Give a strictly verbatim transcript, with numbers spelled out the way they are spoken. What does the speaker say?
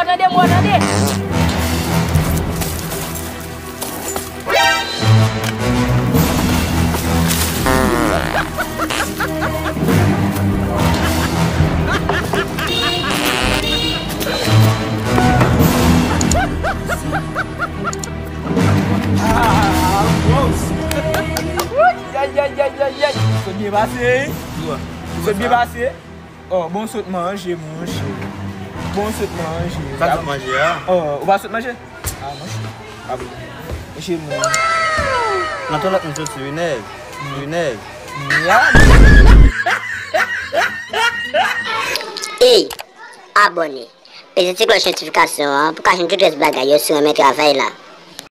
Tande mwen, tande. Ah, gross. Ay, ay, ay, ay, ay. Sot byen pase, wi. Sot byen pase. Oh, bon sot manje, monchè. Bon sot manje. Sa k sot manje a? Oh, ou pa sot manje? Ah, monchè. Ah, bon. Monchè, mwen. Nan toilèt m soti, wi, nèg. Wi, nèg. Ya. Ey, abòne. Peze ti klòch notifikasyon an pou ka jwenn tout rès bagay yo si w renmen travay la.